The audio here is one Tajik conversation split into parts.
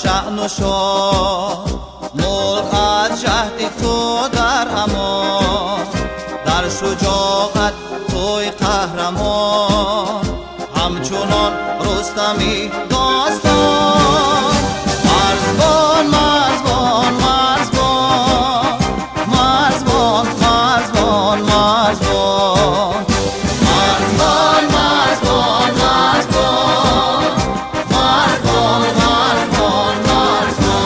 Шаъну шон, мулк аз ҷаҳди ту дар амон, дар шуҷоат туй қаҳрамон, ҳамчунон Рустами достон. Марзбон, марзбон, марзбон, марзбон, марзбон, марзбон, марзбон, марзбон, марзбон, марзбон, марзбон, марзбон.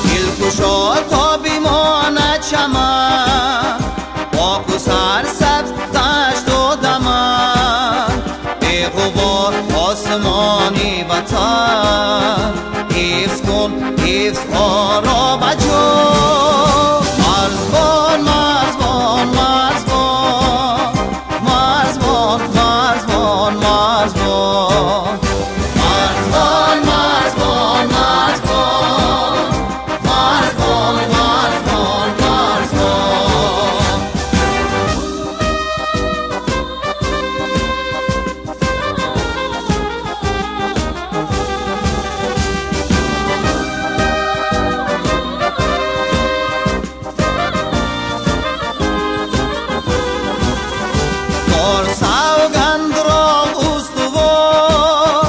Дилкушо то бимонад чаман, поку сарсабз дашту даман, беғубор осмони ватан, ҳифз кун, ҳифз онро ба ҷон. Марзбон, марзбон, марзбон, марзбон, марзбон, марзбон, марзбон, марзбон, марзбон, марзбон, марзбон, марзбон. Дор савгандро устувор,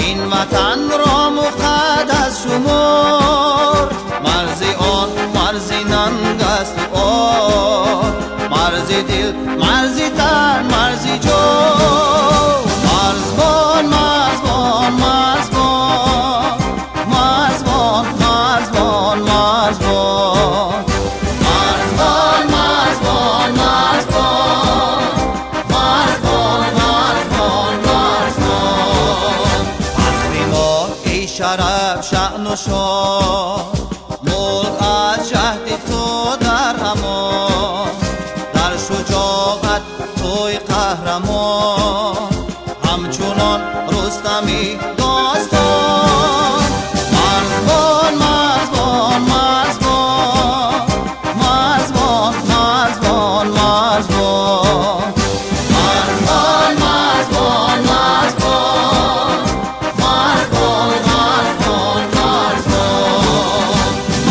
ин ватанро муқаддас шумор, марзи он марзи нанг асту ор, марзи дил, марзи тан, марзи ҷон. Марзбон, марзбон, марзбон, марзбон, марзбон, марзбон, марзбон, марзбон, марзбон, марзбон, марзбон, марзбон. Фахри мо, эй шараф, шаъну шон, мулк аз ҷаҳди ту дар амон, дар шуҷоат туй қаҳрамон, ҳамчунон Рустами достон. Марзбон, марзбон, марзбон, марзбон, марзбон, марзбон, марзбон, марзбон, марзбон, марзбон, марзбон, марзбон,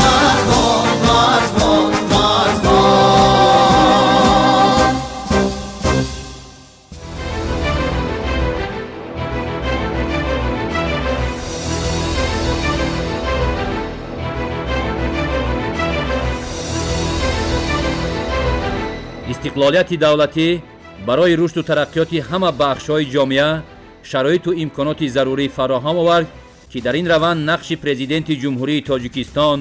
марзбон, марзбон, марзбон. Истиқлолияти давлатӣ барои рушду тараққиёти ҳама бахшҳои ҷомеа шароиту имконоти зарурӣ фароҳам овард, ки дар ин раванд нақши Президенти Ҷумҳурии Тоҷикистон,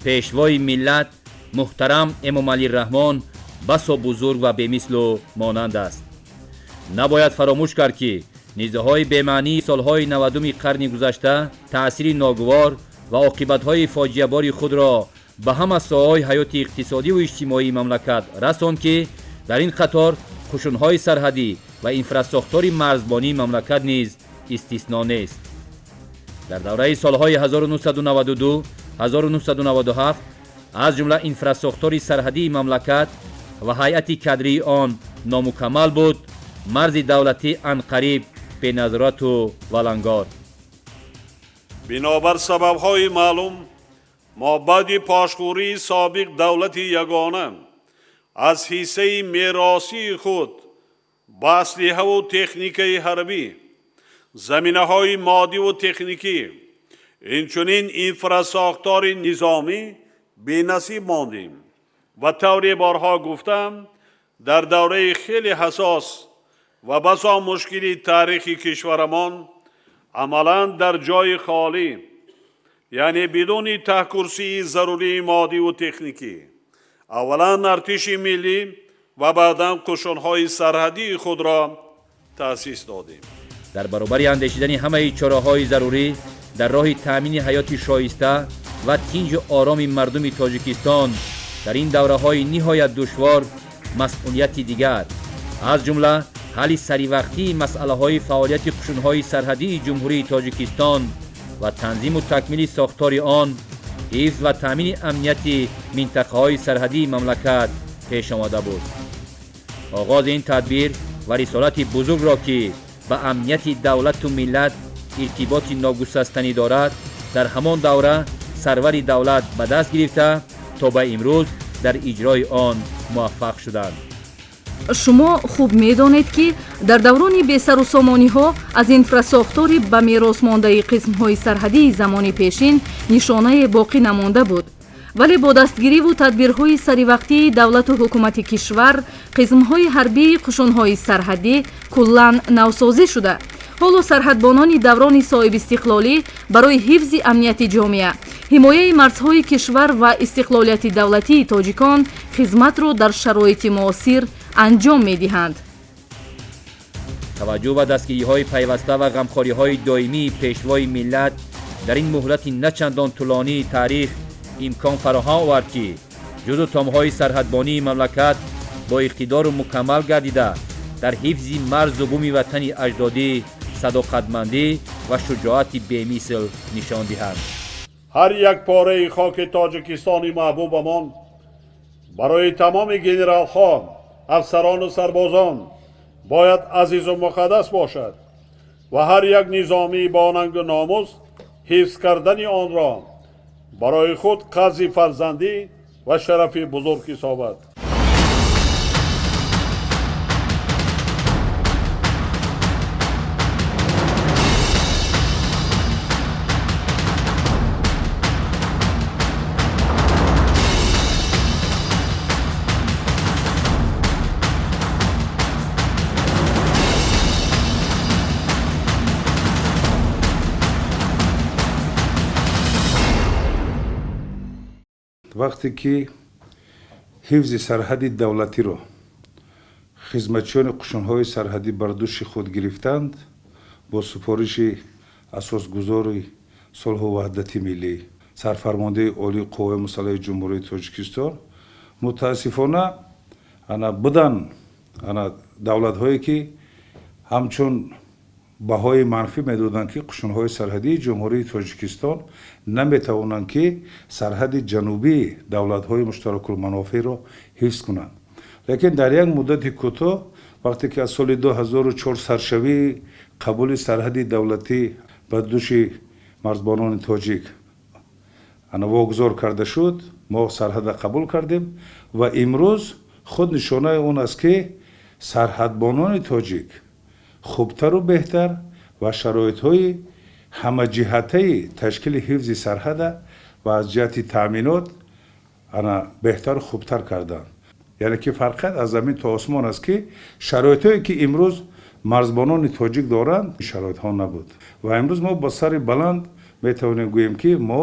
Пешвои миллат муҳтарам Эмомалӣ Раҳмон басо бузург ва бемислу монанд аст. Набояд фаромӯш кард, ки низоъҳои бемаънии солҳои 90-уми қарни гузашта таъсири ногувор ва оқибатҳои фоҷиабори худро ба ҳама соҳаҳои ҳаёти иқтисодиву иҷтимоии мамлакат расонд, ки дар ин қатор қушунҳои сарҳадӣ ва инфрасохтори марзбонии мамлакат низ истисно нест. Дар давраи солҳои 1992-1997 аз ҷумла инфрасохтори сарҳадии мамлакат ва ҳайати кадрии он номукаммал буд, марзи давлатӣ анқариб беназорату валангор. Бинобар сабабҳои маълум, мо баъди пошхӯрии собиқ давлати ягона аз ҳиссаи меросии худ ба аслиҳаву техникаи ҳарбӣ, заминаҳои моддиву техникӣ, инчунин инфрасохтори низомӣ бенасиб мондем ва тавре борҳо гуфтам, дар давраи хеле ҳассос ва басо мушкили таърихи кишварамон амалан дар ҷои холӣ, яъне бидуни таҳкурсии зарурии моддиву техникӣ, аввалан артиши миллӣ ва баъдан қушунҳои сарҳадии худро таъсис додем. Дар баробари андешидани ҳамаи чораҳои зарурӣ дар роҳи таъмини ҳаёти шоиста ва тинҷу ороми мардуми Тоҷикистон дар ин давраҳои ниҳоят душвор, масъулияти дигар, аз ҷумла Ҳалли саривақтии масъалаҳои фаъолияти қушунҳои сарҳадии Ҷумҳурии Тоҷикистон ва танзиму такмили сохтори он, ҳифз ва таъмини амнияти минтақаҳои сарҳадии мамлакат пеш омада буд. Оғози ин тадбир ва рисолати бузургро, ки ба амнияти давлату миллат иртиботи ногусастанӣ дорад, дар ҳамон давра сарвари давлат ба даст гирифта, то ба имрӯз дар иҷрои он муваффақ шуданд. Шумо хуб медонед, ки дар даврони бесарусомониҳо аз инфрасохтори ба мерос мондаи қисмҳои сарҳадии замони пешин нишонае боқӣ намонда буд. Вале бо дастгириву тадбирҳои саривақтии давлату ҳукумати кишвар қисмҳои ҳарбии қушунҳои сарҳадӣ куллан навсозӣ шуда, ҳоло сарҳадбонони даврони соҳибистиқлолӣ барои ҳифзи амнияти ҷомеа, ҳимояи марзҳои кишвар ва истиқлолияти давлатии тоҷикон хизматро дар шароити муосир анҷом медиҳанд. Таваҷҷӯҳ ба дастгириҳои пайваста ва ғамхориҳои доимии пешвои миллат дар ин муҳлати начандон тӯлонии таърих имкон фароҳам овард, ки ҷузу томҳои сарҳадбонии мамлакат бо иқтидору мукаммал гардида, дар ҳифзи марзу буми ватани аҷдодӣ садоқатмандӣ ва шуҷоати бемисл нишон диҳанд. Ҳар як пораи хоки Тоҷикистони маҳбубамон барои тамоми генералҳо, афсарону сарбозон бояд азизу муқаддас бошад ва ҳар як низомӣ бо нангу номус ҳифз кардани онро барои худ қарзи фарзандӣ ва шарафи бузург ҳисобад. Вақте ки ҳифзи сарҳади давлатиро хизматчиёни қушунҳои сарҳадӣ бар дӯши худ гирифтанд, бо супориши асосгузори сулҳу ваҳдати миллӣ, сарфармондаи олии қувваи мусаллаҳи Ҷумҳурии Тоҷикистон, мутаассифона ана будан ана давлатҳое, ки ҳамчун баҳои манфӣ медоданд, ки қушунҳои сарҳадии Ҷумҳурии Тоҷикистон наметавонанд, ки сарҳади ҷанубии давлатҳои муштаракулманофеъро ҳифз кунанд. Лекин дар як муддати кӯтоҳ, вақте ки аз соли 2004 саршавии қабули сарҳади давлатӣ ба дӯши марзбонони тоҷик ана вогузор карда шуд, мо сарҳада қабул кардем ва имрӯз худ нишонаи он аст, ки сарҳадбонони тоҷик хубтару беҳтар ва шароитҳои ҳамаҷиҳатаи ташкили ҳифзи сарҳада ва аз ҷиҳати таъминот ана беҳтару хубтар карданд. Яъне ки фарқият аз замин то осмон аст, ки шароитҳое, ки имрӯз марзбонони тоҷик доранд, шароитҳо набуд. Ва имрӯз мо бо сари баланд метавонем гӯем, ки мо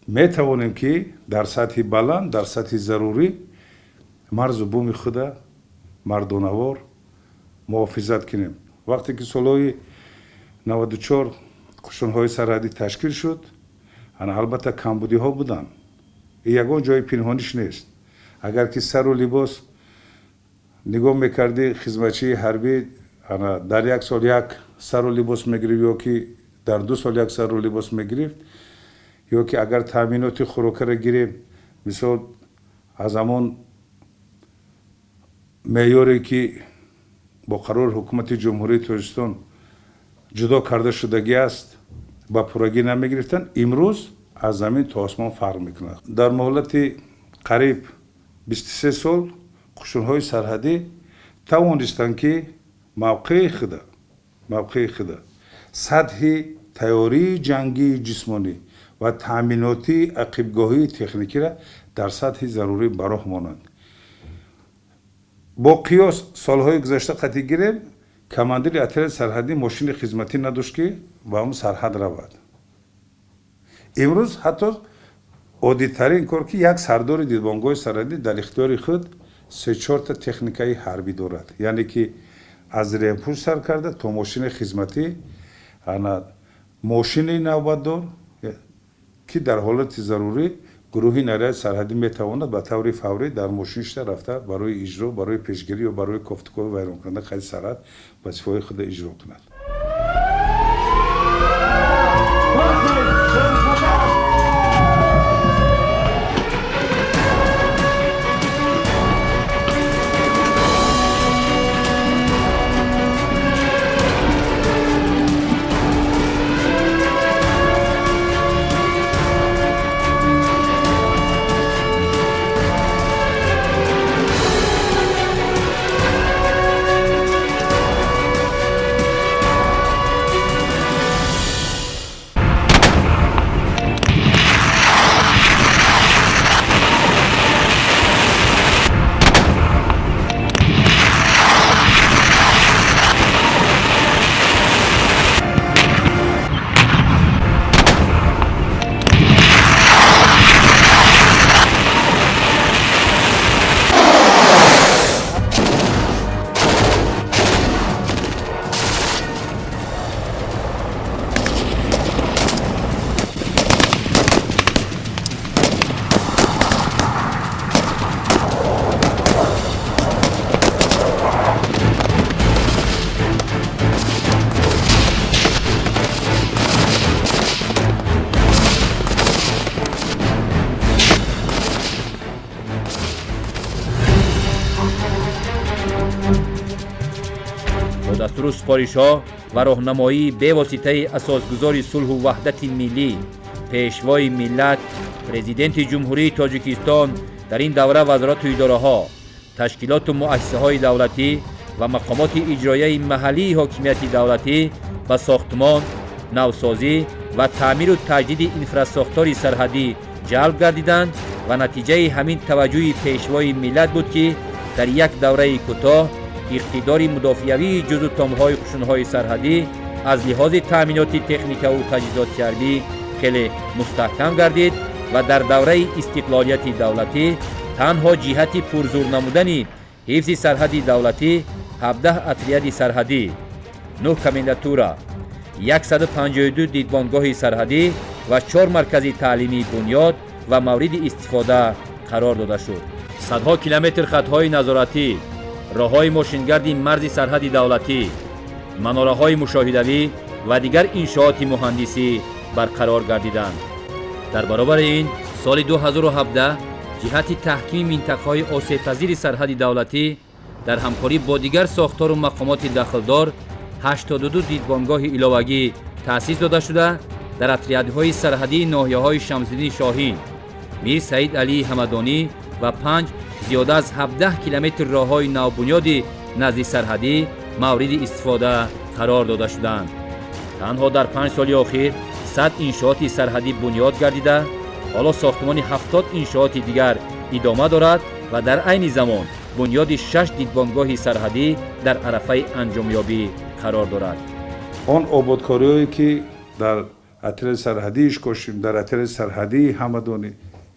метавонем, ки дар сатҳи баланд, дар сатҳи зарурӣ марзу буми худа мардонавор муҳофизат кунем. Вақте ки солҳои 94 қушунҳои сарҳадӣ ташкил шуд, ана албатта камбудиҳо буданд, ягон ҷои пинҳониш нест. Агар ки сару либос нигоҳ мекардӣ, хизматчии ҳарбӣ ана дар як сол як сару либос мегирифт ё ки дар 2 сол як сару либос мегирифт, ё ки агар таъминоти хӯрокаро гирем, мисол аз ҳамон меъёре, ки бо қарори ҳукумати Ҷумҳурии Тоҷикистон ҷудо карда шудагӣ аст, ба пуррагӣ намегирифтанд. Имрӯз аз замин то осмон фарқ мекунад. Дар муҳлати қариб 23 сол қушунҳои сарҳадӣ тавонистанд, ки мавқеи худа, сатҳи тайёрии ҷангии ҷисмонӣ ва таъминотии ақибгоҳии техникиро дар сатҳи зарурӣ ба роҳ монанд. Бо қиёс солҳои гузашта қатъӣ гирем, командири отряди сарҳадӣ мошини хизматӣ надошт, ки ба он сарҳад равад. Имрӯз ҳатто оддитарин кор, ки як сардори дидбонгоҳи сарҳадӣ дар ихтиёри худ се-чорта техникаи ҳарбӣ дорад, яъне ки аз ремпӯш сар карда то мошини хизматӣ, ана мошини навбатдор, ки дар ҳолати зарурӣ Гурӯҳи наряди сарҳадӣ метавонад ба таври фаврӣ дар мошин шида рафта барои иҷро, барои пешгирӣ ё барои кофтукови вайронкунанда хати сарҳад вазифаҳои худро иҷро кунад. Дастуру супоришҳо ва роҳнамоии бевоситаи асосгузори сулҳу ваҳдати миллӣ, пешвои миллат, президенти Ҷумҳурии Тоҷикистон дар ин давра вазорату идораҳо, ташкилоту муассисаҳои давлатӣ ва мақомоти иҷроияи маҳаллии ҳокимияти давлатӣ ба сохтмон, навсозӣ ва таъмиру таҷдиди инфрасохтори сарҳадӣ ҷалб гардиданд ва натиҷаи ҳамин таваҷҷӯҳи пешвои миллат буд, ки дар як давраи кӯтоҳ иқтидори мудофиавии ҷузу томҳои қушунҳои сарҳадӣ аз лиҳози таъминоти техникаву таҷҳизоти ҳарбӣ хеле мустаҳкам гардид ва дар давраи истиқлолияти давлатӣ танҳо ҷиҳати пурзур намудани ҳифзи сарҳади давлатӣ 17 отряди сарҳадӣ, 9 комендатура, 152 дидбонгоҳи сарҳадӣ ва 4 маркази таълимӣ бунёд ва мавриди истифода қарор дода шуд. Садҳо километр хатҳои назоратӣ, роҳҳои мошингарди марзи сарҳади давлатӣ, манораҳои мушоҳидавӣ ва дигар иншооти муҳандисӣ барқарор гардиданд. Дар баробари ин соли 2017 ҷиҳати таҳкими минтақаҳои осебпазири сарҳади давлатӣ дар ҳамкорӣ бо дигар сохтору мақомоти дахлдор 82 дидбонгоҳи иловагӣ таъсис дода шуда, дар отрядҳои сарҳадии ноҳияҳои Шамсиддини Шоҳин, Мир Саид Алии Ҳамадонӣ ва 5 зиёда аз 17 километр роҳҳои навбунёди назди сарҳадӣ мавриди истифода қарор дода шуданд. Танҳо дар 5 соли охир 100 иншооти сарҳадӣ бунёд гардида, ҳоло сохтмони 70 иншооти дигар идома дорад ва дар айни замон бунёди 6 дидбонгоҳи сарҳадӣ дар арафаи анҷомёбӣ қарор дорад. Он ободкориҳое ки дар отряди сарҳадии Ишкошим, дар отряди сарҳадии Ҳамадонӣ,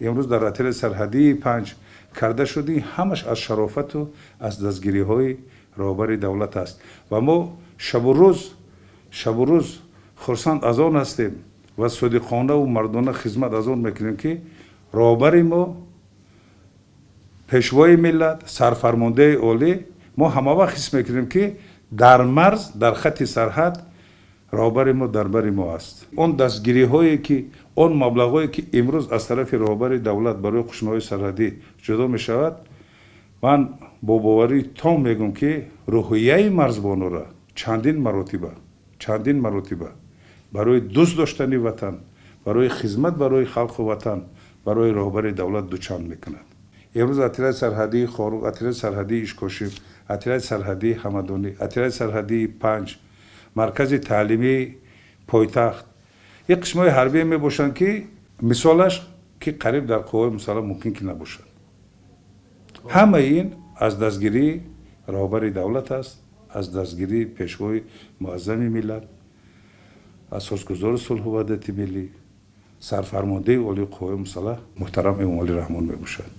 имрӯз дар отряди сарҳадии 5 карда шуди, ҳамаш аз шарофату аз дастгириҳои роҳбари давлат аст ва мо шабу рӯз хурсанд аз он ҳастем ва содиқонаву мардона хизмат аз он мекунем, ки роҳбари мо, пешвои миллат, сарфармондаи олӣ, мо ҳама вақт ҳис мекунем, ки дар марз, дар хати сарҳад роҳбари мо дар бари мо аст. Он дастгириҳое ки, он маблағҳое ки имрӯз аз тарафи роҳбари давлат барои қушунҳои сарҳадӣ ҷудо мешавад, ман бо боварии том мегӯям, ки рӯҳияи марзбонора чандин маротиба барои дӯст доштани ватан, барои хизмат барои халқу ватан, барои роҳбари давлат дучанд мекунад. Имрӯз отряди сарҳадии Хоруғ, отряди сарҳадии Ишкошим, отряди сарҳадии Ҳамадонӣ, отряди сарҳадии 5, маркази таълимии пойтахт, ин қисмҳои ҳарбие мебошанд, ки мисолаш ки қариб дар қувваҳои мусаллаҳ мумкин ки набошад. Ҳамаи ин аз дастгирии роҳбари давлат аст, аз дастгирии пешвои муаззами миллат, асосгузори сулҳу ваҳдати миллӣ, сарфармондаи олии қувваҳои мусаллаҳ муҳтарам Эмомалӣ Раҳмон мебошад.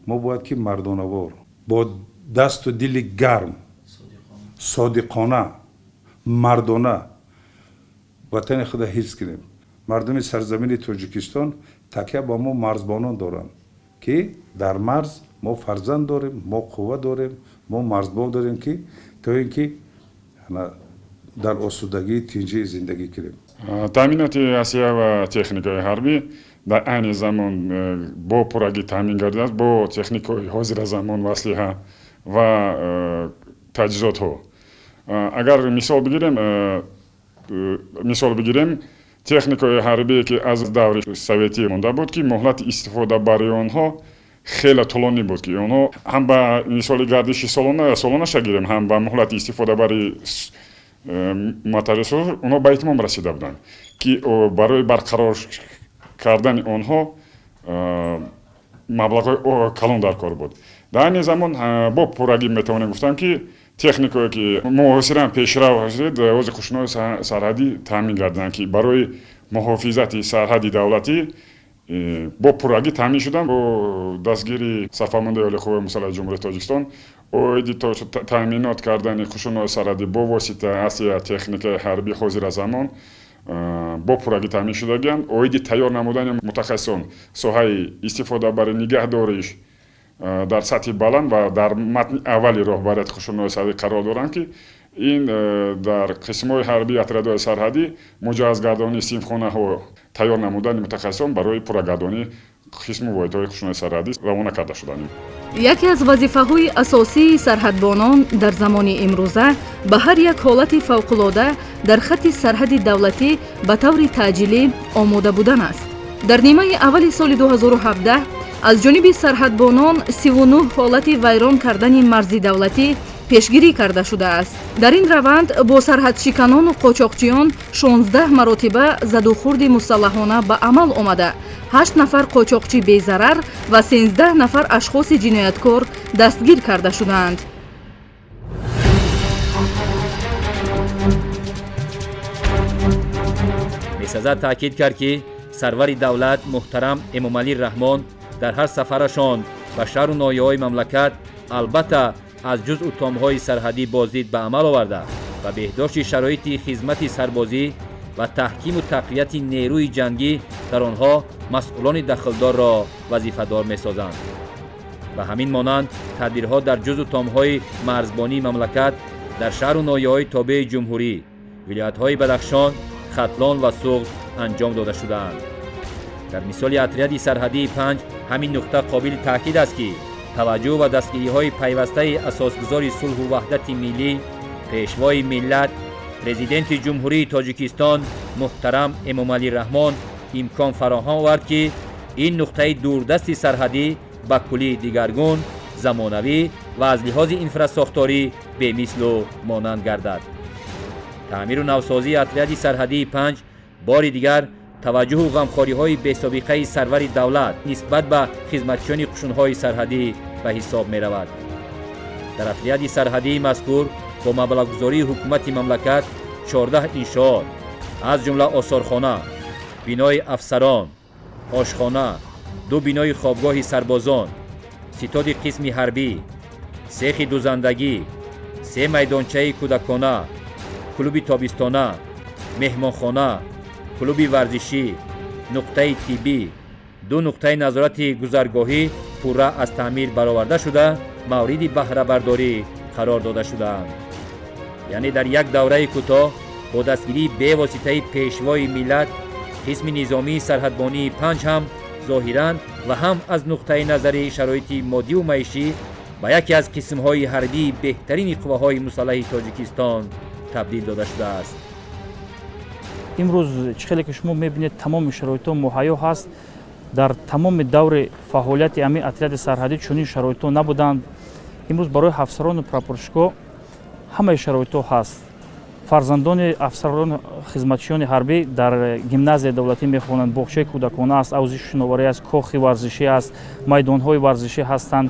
Мо бояд ки мардонавор, бо дасту дили гарм, содиқона, мардона ватани худро ҳифз кунем. Мардуми сарзамини Тоҷикистон Такя ба мо марзбонон доранд, ки дар марз мо фарзанд дорем, мо қувва дорем, мо марзбон дорем, ки то ин ки дар осудагии тинҷӣ зиндагӣ кунем. Таъминоти аслиҳа ва техникаи ҳарбӣ дар айни замон бо пуррагӣ таъмин гардидааст бо техникаҳои ҳозиразамон ва аслиҳа ва таҷҳизотҳо. Агар мисол бигирем, техникаҳои ҳарбие, ки аз даври советӣ монда буд, ки муҳлати истифодабарии онҳо хеле тӯлонӣ буд, ки онҳо ҳам ба мисоли гардиши солонаша гирем, ҳам ба муҳлати истифодабарии моторизҳо, онҳо ба итмом расида буданд, ки барои барқарор кардани онҳо маблағҳои калон дар кор буд. Дар айни замон бо пуррагӣ метавонем гуфтам, ки техникое, ки муосиран пешрав ҳастед, ҳозир қушунҳои сарҳадӣ таъмин гардиданд, ки барои муҳофизати сарҳади давлатӣ бо пуррагӣ таъмин шуданд. Бо дастгирии сарфармондаи олии қувваи мусаллаҳи Ҷумҳурии Тоҷикистон оиди таъминот кардани қушунҳои сарҳадӣ бо восита аслиҳа, техникаи ҳарбӣ ҳозиразамон бо пуррагӣ таъмин шудагианд. Оиди тайёр намудани мутахассисон соҳаи истифодабари нигаҳдориш дар сатҳи баланд ва дар матни аввали роҳбарияти қушунҳои сарҳадӣ қарор доранд, ки ин дар қисмҳои ҳарбии отрядҳои сарҳадӣ муҷаҳҳазгардонии синфхонаҳо, тайёр намудани мутахассисон барои пуррагардонии қисму воҳидҳои қушунҳои сарҳадӣ равона карда шуданд. Яке аз вазифаҳои асосии сарҳадбонон дар замони имрӯза ба ҳар як ҳолати фавқулода дар хатти сарҳади давлатӣ ба таври таъҷилӣ омода будан аст. Дар нимаи аввали соли 2017 аз ҷониби сарҳадбонон 39 ҳолати вайрон кардани марзи давлатӣ пешгирӣ карда шудааст. Дар ин раванд бо сарҳадшиканону қочоқчиён 16 маротиба задухӯрди мусаллаҳона ба амал омада, 8 нафар қочоқчӣ безарар ва 13 нафар ашхоси ҷинояткор дастгир карда шудаанд. Месазад таъкид кард, ки сарвари давлат муҳтарам Эмомалӣ Раҳмон дар ҳар сафарашон ба шаҳру ноҳияҳои мамлакат албатта аз ҷузъу томҳои сарҳадӣ боздид ба амал оварда ва беҳдошти шароити хизмати сарбозӣ ва таҳкиму тақвияти нерӯи ҷангӣ дар онҳо масъулони дахлдорро вазифадор месозанд. Ба ҳамин монанд тадбирҳо дар ҷузъу томҳои марзбонии мамлакат дар шаҳру ноҳияҳои тобеи ҷумҳурӣ, вилоятҳои Бадахшон, Хатлон ва Суғд анҷом дода шудаанд. Дар мисоли отряди сарҳадии 5 ҳамин нуқта қобили таъкид аст, ки таваҷҷӯҳ ва дастгириҳои пайвастаи асосгузори сулҳу ваҳдати миллӣ, Пешвои миллат, Президенти Ҷумҳурии Тоҷикистон муҳтарам Эмомалӣ Раҳмон имкон фароҳам овард, ки ин нуқтаи дурдасти сарҳадӣ ба куллӣ дигаргун, замонавӣ ва аз лиҳози инфрасохторӣ бемислу монанд гардад. Таъмиру навсозии отряди сарҳадии 5 бори дигар таваҷҷӯҳу ғамхориҳои бесобиқаи сарвари давлат нисбат ба хизматчиёни қушунҳои сарҳадӣ ба ҳисоб меравад. Дар отряди сарҳадии мазкур бо маблағгузории ҳукумати мамлакат 14 иншоот, аз ҷумла осорхона, бинои афсарон, ошхона, ду бинои хобгоҳи сарбозон, ситоди қисми ҳарбӣ, сехи дузандагӣ, се майдончаи кӯдакона, клуби тобистона, меҳмонхона, клуби варзишӣ, нуқтаи тиббӣ, ду нуқтаи назорати гузаргоҳӣ пурра аз таъмир бароварда шуда, мавриди баҳрабардорӣ қарор дода шудаанд. Яъне дар як давраи кӯтоҳ бо дастгирии бевоситаи Пешвои миллат қисми низомии сарҳадбонии 5 ҳам зоҳиран ва ҳам аз нуқтаи назари шароити моддиву маишӣ ба яке аз қисмҳои ҳарбии беҳтарини қувваҳои мусаллаҳи Тоҷикистон табдил дода шудааст. Имрӯз чӣ хеле ки шумо мебинед, тамоми шароитҳо муҳайё ҳаст. Дар тамоми даври фаъолияти ҳамин отряди сарҳадӣ чунин шароитҳо набуданд. Имрӯз барои афсарону прапорщикҳо ҳамаи шароитҳо ҳаст. Фарзандони афсарон, хизматчиёни ҳарбӣ дар гимназияи давлатӣ мехонанд, боғчаи кӯдакона аст, ҳавзи шиноварӣ аст, кохи варзишӣ аст, майдонҳои варзишӣ ҳастанд,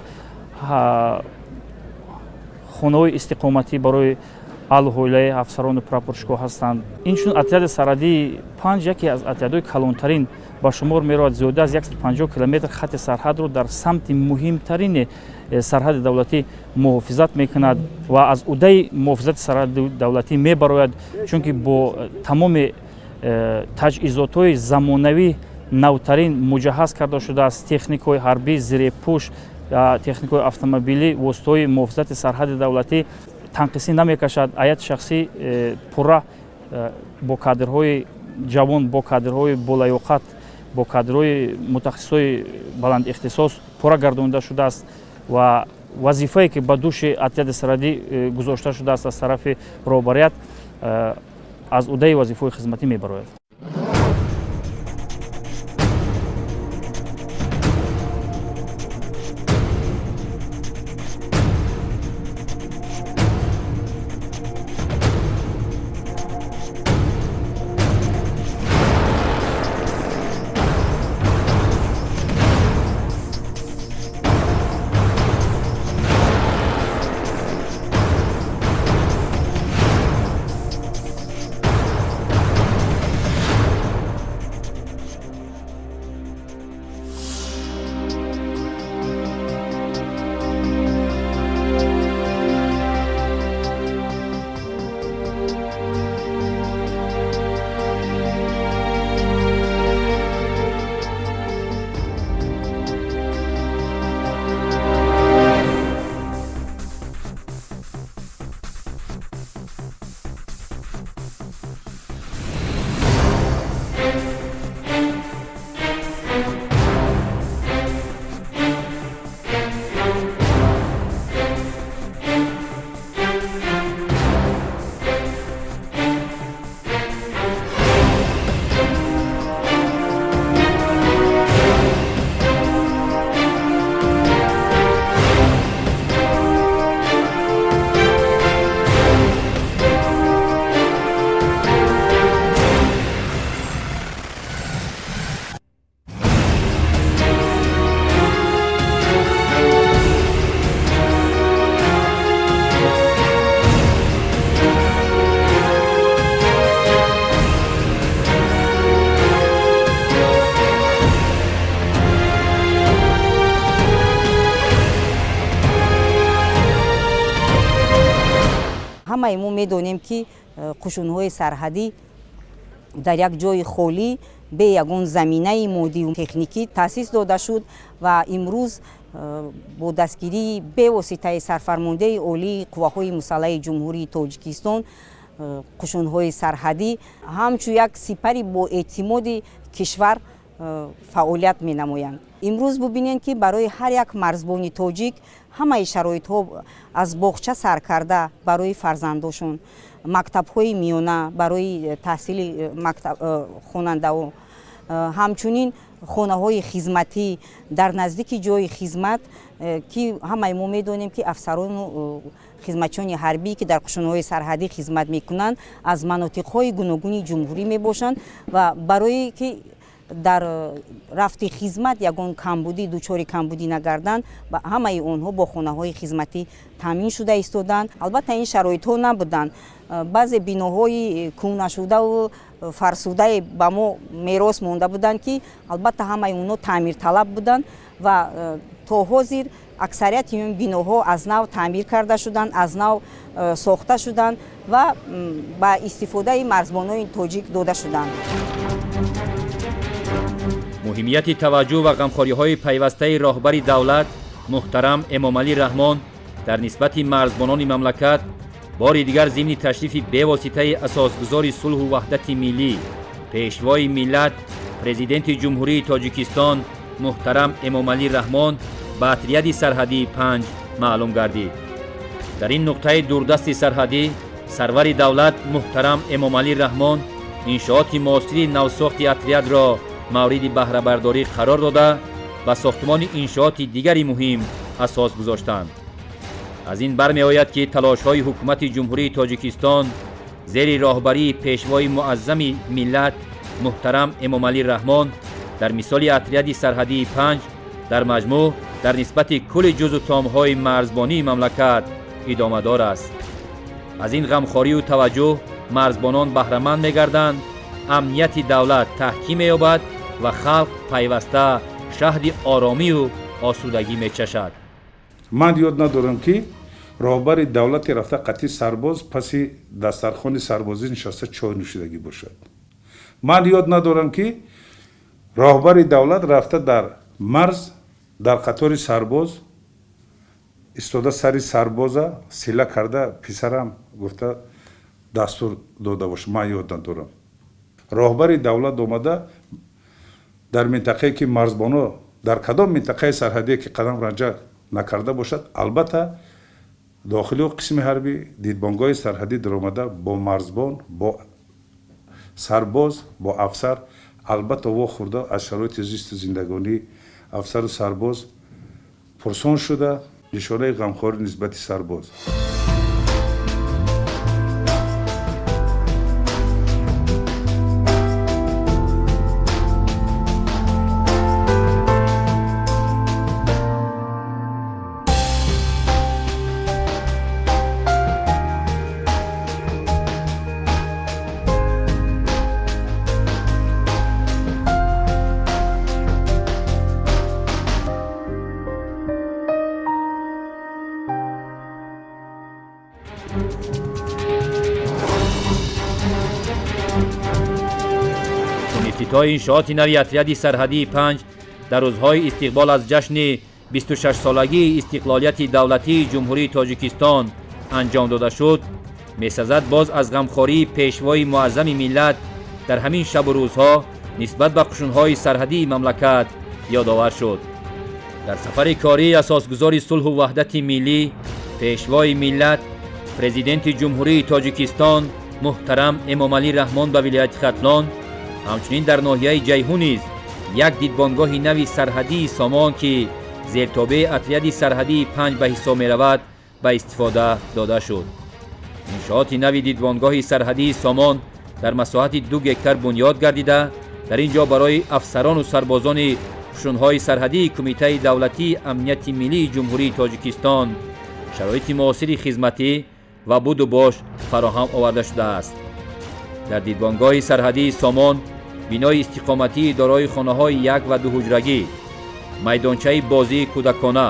хонаҳои истиқоматӣ барои аҳлу оилаи афсарону прапорщикҳо ҳастанд. Инчунин отряди сарҳадии 5 яке аз отрядҳои калонтарин ба шумор меравад. Зиёда аз 150 километр хатти сарҳадро дар самти муҳимтарини сарҳади давлатӣ муҳофизат мекунад ва аз уҳдаи муҳофизати сарҳади давлатӣ мебарояд, чунки бо тамоми таҷҳизотҳои замонавӣ. Навтарин муҷаҳҳаз карда шудааст. Техникаҳои ҳарбӣ, зирепӯш, техникаҳои автомобилӣ, воситаҳои муҳофизати сарҳади давлатӣ танқисӣ намекашад. Ҳайати шахсӣ пурра бо кадрҳои ҷавон, бо кадрҳои болаёқат, бо кадрҳои мутахассисҳои баландихтисос пурра гардонида шудааст ва вазифае ки ба дӯши отряди сарҳадӣ гузошта шудааст аз тарафи роҳбарият, аз уҳдаи вазифаҳои хизматӣ мебарояд. Ҳамаи мо медонем, ки қушунҳои сарҳадӣ дар як ҷои холӣ, бе ягон заминаи моддию техникӣ таъсис дода шуд ва имрӯз бо дастгирии бевоситаи сарфармондеҳи олии қувваҳои мусаллаҳи Ҷумҳурии Тоҷикистон қушунҳои сарҳадӣ ҳамчун як сипари боэътимоди кишвар фаъолият менамоянд. Имрӯз бубинем, ки барои ҳар як марзбони тоҷик ҳамаи шароитҳо, аз боғча сар карда барои фарзандошон, мактабҳои миёна барои таҳсили хонандао, ҳамчунин хонаҳои хизматӣ дар наздики ҷои хизмат, ки ҳамаи мо медонем, ки афсарону хизматчиёни ҳарбӣ, ки дар қушунҳои сарҳадӣ хизмат мекунанд, аз манотиқҳои гуногуни ҷумҳурӣ мебошанд ва барое ки дар рафти хизмат ягон камбудӣ, дучори камбудӣ нагарданд, ва ҳамаи онҳо бо хонаҳои хизматӣ таъмин шуда истоданд. Албатта, ин шароитҳо набуданд. Баъзе биноҳои кӯҳнашудаву фарсудае ба мо мерос монда буданд, ки албатта ҳамаи онҳо таъмирталаб буданд ва то ҳозир аксарияти ин биноҳо аз нав таъмир карда шуданд, аз нав сохта шуданд ва ба истифодаи марзбонони тоҷик дода шуданд. Муҳимияти таваҷҷӯҳ ва ғамхориҳои пайвастаи роҳбари давлат муҳтарам Эмомалӣ Раҳмон дар нисбати марзбонони мамлакат бори дигар зимни ташрифи бевоситаи асосгузори сулҳу ваҳдати миллӣ, Пешвои миллат, Президенти Ҷумҳурии Тоҷикистон муҳтарам Эмомалӣ Раҳмон ба отряди сарҳадии 5 маълум гардид. Дар ин нуқтаи дурдасти сарҳадӣ сарвари давлат муҳтарам Эмомалӣ Раҳмон иншооти муосири навсохти отрядро мавриди баҳрабардорӣ қарор дода, ба сохтмони иншооти дигари муҳим асос гузоштанд. Аз ин бармеояд, ки талошҳои ҳукумати Ҷумҳурии Тоҷикистон зери роҳбарии Пешвои муаззами миллат муҳтарам Эмомалӣ Раҳмон дар мисоли отряди сарҳадии 5 дар маҷмӯъ дар нисбати кулли ҷузу томҳои марзбонии мамлакат идомадор аст. Аз ин ғамхорию таваҷҷӯҳ марзбонон баҳраманд мегарданд, амнияти давлат таҳким меёбад ва халқ пайваста шаҳди оромию осудагӣ мечашад. Ман ёд надорам, ки роҳбари давлате рафта қатъи сарбоз паси дастархони сарбозӣ нишаста чой нӯшидагӣ бошад. Ман ёд надорам, ки Роҳбари давлат рафта дар марз дар қатори сарбоз истода, сари сарбоза сила карда, писарам гуфта дастур дода бошад, ман ёд надорам. Роҳбари давлат омада дар минтақае ки марзбоно дар кадом минтақаи сарҳадие ки қадам ранҷа накарда бошад, албатта дохили қисми ҳарбӣ дидбонгоҳи сарҳадӣ даромада бо марзбон, бо сарбоз, бо афсар албатта вохӯрда, аз шароити зисту зиндагонии афсару сарбоз пурсон шуда, нишонаи ғамхорӣ нисбати сарбоз. Ифтитоҳи иншооти нави отряди сарҳадии 5 дар рӯзҳои истиқбол аз ҷашни 26-солагии истиқлолияти давлатии Ҷумҳурии Тоҷикистон анҷом дода шуд, месазад боз аз ғамхории пешвои муаззами миллат дар ҳамин шабу рӯзҳо нисбат ба қушунҳои сарҳадии мамлакат ёдовар шуд. Дар сафари кории асосгузори сулҳу ваҳдати миллӣ, пешвои миллат, президенти Ҷумҳурии Тоҷикистон муҳтарам Эмомалӣ Раҳмон ба вилояти Хатлон, ҳамчунин дар ноҳияи Ҷайҳун низ як дидбонгоҳи нави сарҳадии Сомон, ки зертобеи отряди сарҳадии 5 ба ҳисоб меравад, ба истифода дода шуд. Иншооти нави дидбонгоҳи сарҳадии Сомон дар масоҳати 2 гектар бунёд гардида, дар ин ҷо барои афсарону сарбозони қушунҳои сарҳадии Кумитаи давлатии амнияти миллии Ҷумҳурии Тоҷикистон шароити муосири хизматӣ ва буду бош фароҳам оварда шудааст. Дар дидбонгоҳи сарҳадии Сомон бинои истиқоматии дорои хонаҳои як ва дуҳуҷрагӣ, майдончаи бозии кӯдакона,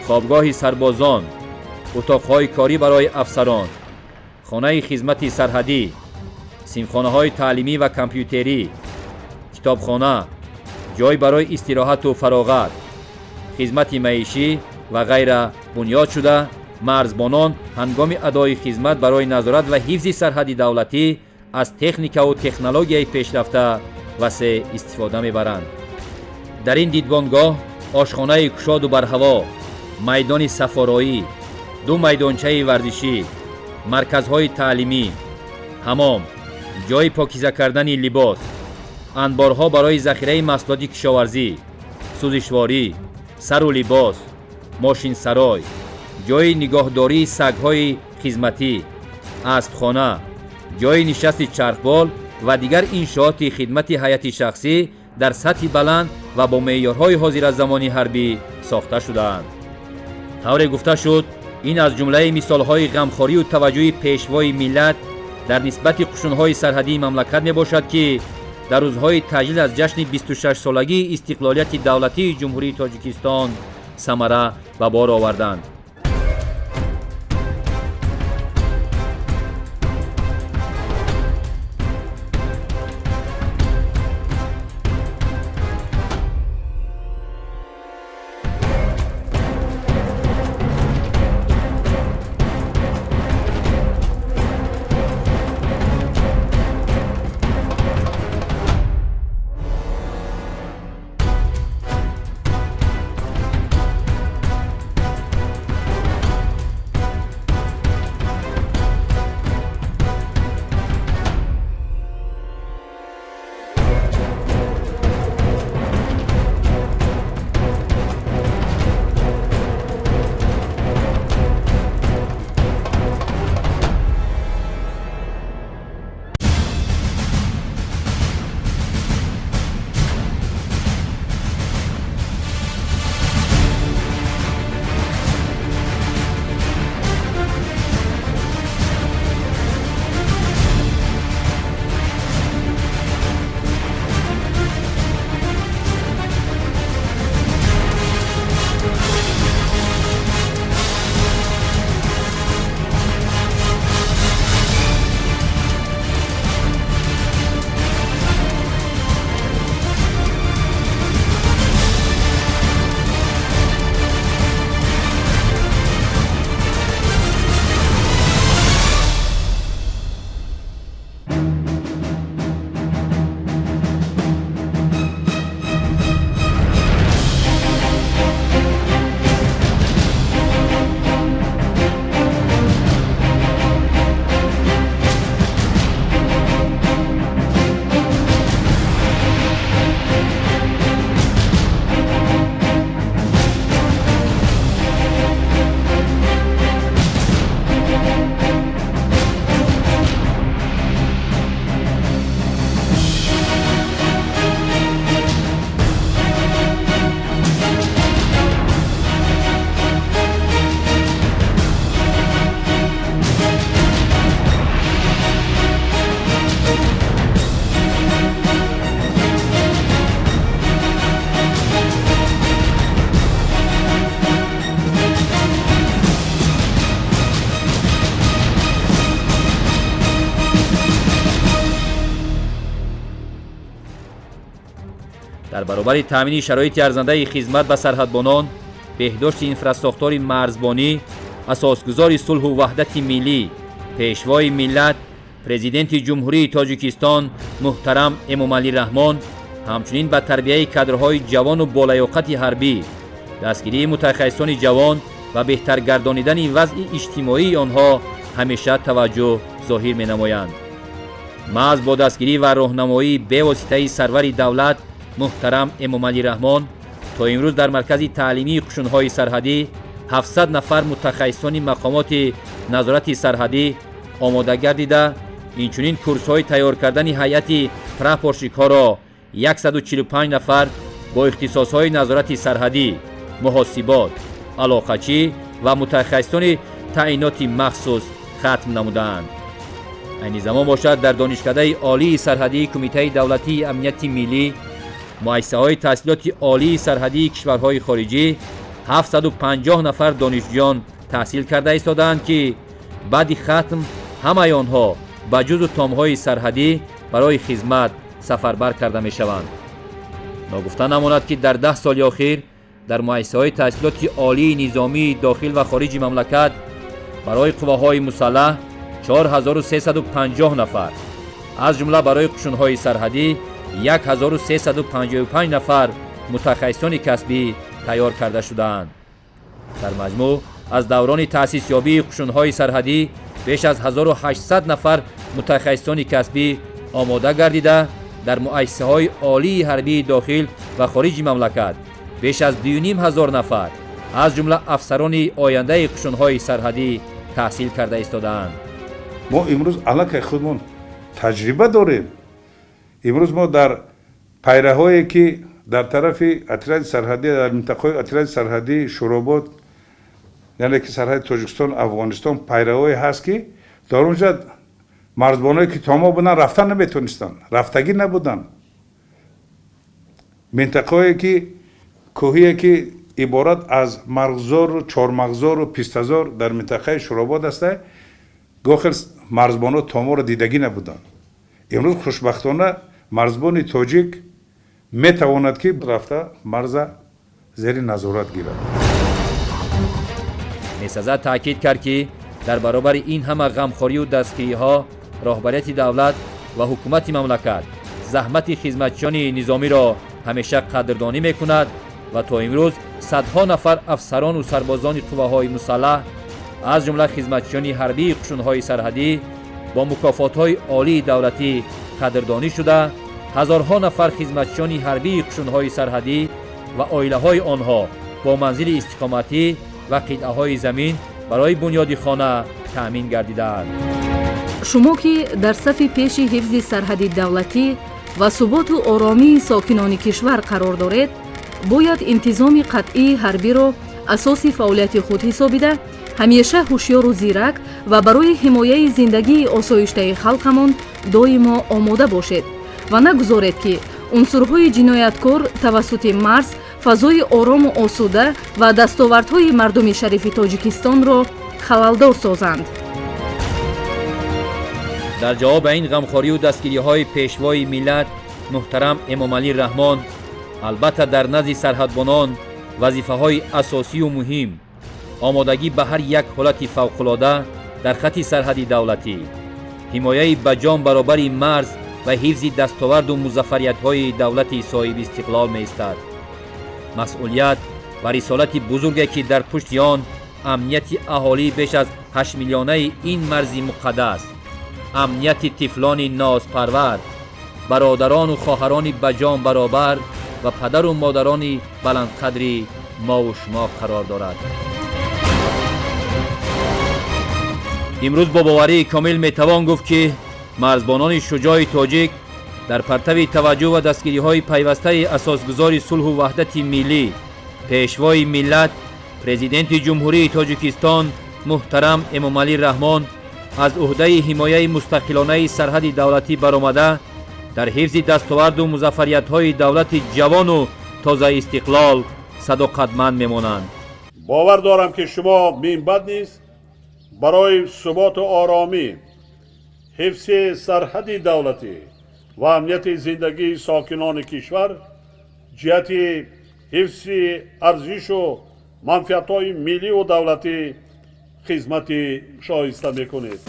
хобгоҳи сарбозон, утоқҳои корӣ барои афсарон, хонаи хизмати сарҳадӣ, синфхонаҳои таълимӣ ва компютерӣ, китобхона, ҷой барои истироҳату фароғат, хизмати маишӣ ва ғайра бунёд шуда, марзбонон ҳангоми адои хизмат барои назорат ва ҳифзи сарҳади давлатӣ аз техникаву технологияи пешрафта васеъ истифода мебаранд. Дар ин дидбонгоҳ ошхонаи кушоду барҳаво, майдони сафороӣ, 2 майдончаи варзишӣ, марказҳои таълимӣ, ҳамом, ҷойи покиза кардани либос, анборҳо барои захираи маҳсулоти кишоварзӣ, сӯзишворӣ, сару либос, мошинсарой, ҷойи нигоҳдории сагҳои хизматӣ, аспхона, ҷойи нишасти чархбол ва дигар иншооти хидмати ҳайати шахсӣ дар сатҳи баланд ва бо меъёрҳои ҳозиразамони ҳарбӣ сохта шудаанд. Тавре гуфта шуд, ин аз ҷумлаи мисолҳои ғамхорию таваҷҷӯҳи пешвои миллат дар нисбати қушунҳои сарҳадии мамлакат мебошад, ки дар рӯзҳои таҷлил аз ҷашни 26-солагии истиқлолияти давлатии Ҷумҳурии Тоҷикистон самара ба бор оварданд. Баробари таъмини шароити арзандаи хизмат ба сарҳадбонон, беҳдошти инфрасохтори марзбонӣ, асосгузори сулҳу ваҳдати миллӣ, Пешвои миллат, Президенти Ҷумҳурии Тоҷикистон муҳтарам Эмомалӣ Раҳмон ҳамчунин ба тарбияи кадрҳои ҷавону болаёқати ҳарбӣ, дастгирии мутахассисони ҷавон ва беҳтар гардонидани вазъи иҷтимоии онҳо ҳамеша таваҷҷӯҳ зоҳир менамоянд. Маҳз бо дастгирӣ ва роҳнамоии бевоситаи сарвари давлат муҳтарам Эмомалӣ Раҳмон то имрӯз дар маркази таълимии қушунҳои сарҳадӣ 700 нафар мутахассисони мақомоти назорати сарҳадӣ омода гардида, инчунин курсҳои тайёр кардани ҳайати прапорщикҳоро 145 нафар бо ихтисосҳои назорати сарҳадӣ, муҳосибот, алоқачӣ ва мутахассисони таъиноти махсус хатм намудаанд. Айни замон бошад, дар Донишкадаи Олии сарҳадии Кумитаи давлатии амнияти миллӣ, муассисаҳои таҳсилоти олии сарҳадии кишварҳои хориҷӣ 750 нафар донишҷӯён таҳсил карда истодаанд, ки баъди хатм ҳамаи онҳо ба ҷузу томҳои сарҳадӣ барои хизмат сафарбар карда мешаванд. Ногуфта намонад, ки дар 10 соли охир дар муассисаҳои таҳсилоти олии низомии дохил ва хориҷи мамлакат барои қувваҳои мусаллаҳ 4350 нафар, аз ҷумла барои қушунҳои сарҳадӣ 1355 нафар мутахассисони касбӣ тайёр карда шудаанд. Дар маҷмӯъ аз даврони таъсисёбии қушунҳои сарҳадӣ беш аз 1800 нафар мутахассисони касбӣ омода гардида, дар муассисаҳои олии ҳарбии дохил ва хориҷи мамлакат беш аз 2500 нафар, аз ҷумла афсарони ояндаи қушунҳои сарҳадӣ таҳсил карда истодаанд. Мо имрӯз аллакай худмон таҷриба дорем. Имрӯз мо дар пайраҳое ки дар тарафи отряди сарҳадӣ, дар минтақаҳои отряди сарҳадии Шӯробод, яъне ки сарҳади Тоҷикистон Афғонистон, пайраҳое ҳаст, ки дар онҷа марзбоное ки то мо буданд, рафтан наметонистанд, рафтагӣ набуданд. Минтақаҳое ки кӯҳие ки иборат аз марғзору чормағзору пистазор дар минтақаи Шӯробод аста, гохел марзбоно то моро дидагӣ набуданд. Имрӯз хушбахтона марзбони тоҷик метавонад, ки рафта марза зери назорат гирад. Месазад таъкид кард, ки дар баробари ин ҳама ғамхорию дастгириҳо роҳбарияти давлат ва ҳукумати мамлакат заҳмати хизматчиёни низомиро ҳамеша қадрдонӣ мекунад ва то имрӯз садҳо нафар афсарону сарбозони қувваҳои мусаллаҳ, аз ҷумла хизматчиёни ҳарбии қушунҳои сарҳадӣ бо мукофотҳои олии давлатӣ қадрдонӣ шуда, ҳазорҳо нафар хизматчиёни ҳарбии қушунҳои сарҳадӣ ва оилаҳои онҳо бо манзили истиқоматӣ ва қитъаҳои замин барои бунёди хона таъмин гардидаанд. Шумо ки дар сафи пеши ҳифзи сарҳади давлатӣ ва суботу оромии сокинони кишвар қарор доред, бояд интизоми қатъии ҳарбиро асоси фаъолияти худ ҳисобида, ҳамеша ҳушёру зирак ва барои ҳимояи зиндагии осоиштаи халқамон доимо омода бошед ва нагузоред, ки унсурҳои ҷинояткор тавассути марз фазои орому осуда ва дастовардҳои мардуми шарифи Тоҷикистонро халалдор созанд. Дар ҷавоб ба ин ғамхорию дастгириҳои Пешвои миллат муҳтарам Эмомалӣ Раҳмон, албатта, дар назди сарҳадбонон вазифаҳои асосию муҳим, омодагӣ ба ҳар як ҳолати фавқулода дар хатти сарҳади давлатӣ, ҳимояи ба ҷон баробари марз ва ҳифзи дастоварду музаффариятҳои давлати соҳибистиқлол меистад. Масъулият ва рисолати бузурге, ки дар пушти он амнияти аҳолии беш аз 8 миллионаи ин марзи муқаддас, амнияти тифлони нозпарвар, бародарону хоҳарони ба ҷон баробар ва падару модарони баландқадри мову шумо қарор дорад. Имрӯз бо боварии комил метавон гуфт, ки марзбонони шуҷои тоҷик дар партави таваҷҷӯҳ ва дастгириҳои пайвастаи асосгузори сулҳу ваҳдати миллӣ, Пешвои миллат, Президенти Ҷумҳурии Тоҷикистон муҳтарам Эмомалӣ Раҳмон аз ӯҳдаи ҳимояи мустақилонаи сарҳади давлатӣ баромада, дар ҳифзи дастоварду музаффариятҳои давлати ҷавону тозаистиқлол садоқатманд мемонанд. Бовар дорам, ки шумо минбаъд низ барои суботу оромӣ, ҳифзи сарҳади давлатӣ ва амнияти зиндагии сокинони кишвар Ҷиҳати ҳифзи арзишу манфиатҳои милливу давлатӣ хизмати шоиста мекунед.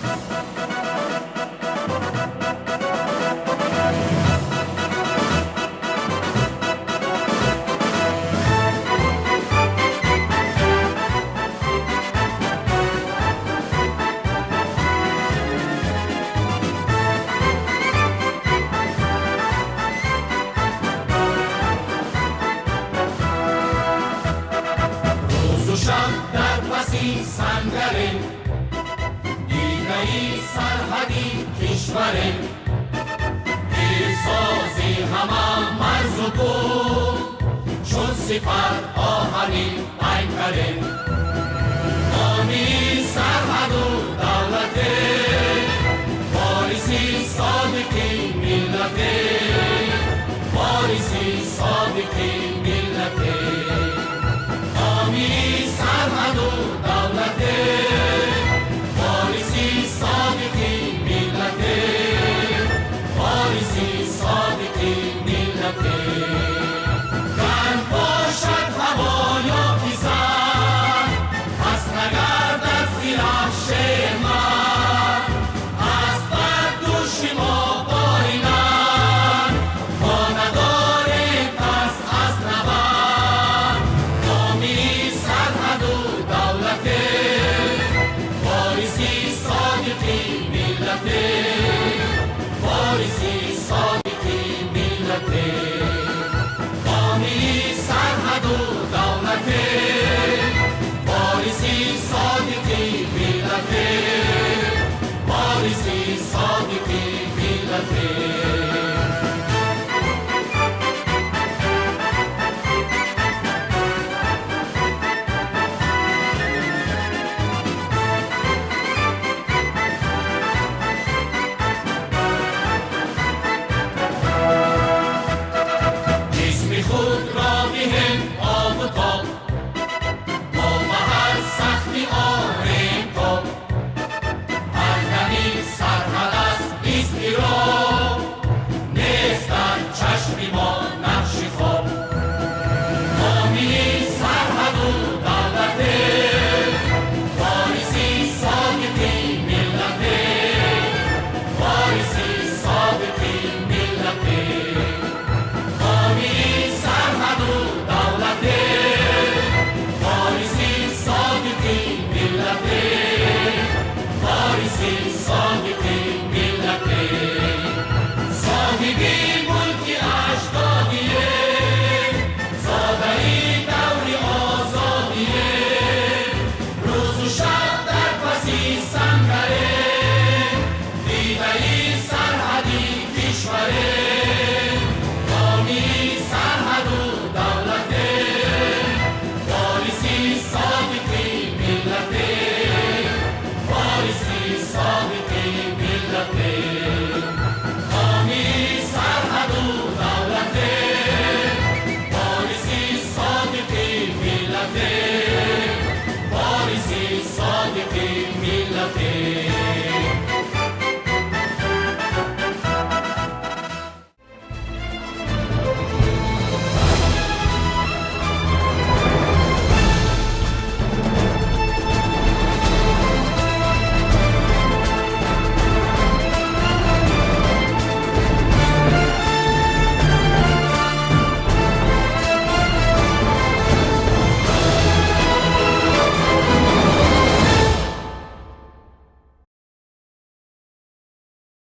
Чун сипар оҳанин пайкарем.